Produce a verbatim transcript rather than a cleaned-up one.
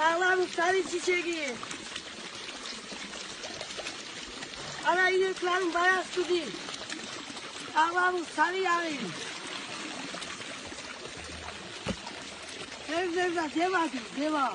Ağlarım sarı çiçeği. Ana yine klanım bayaz kudi. Ağlarım sarı yağı. Evlerine deva diyor, deva.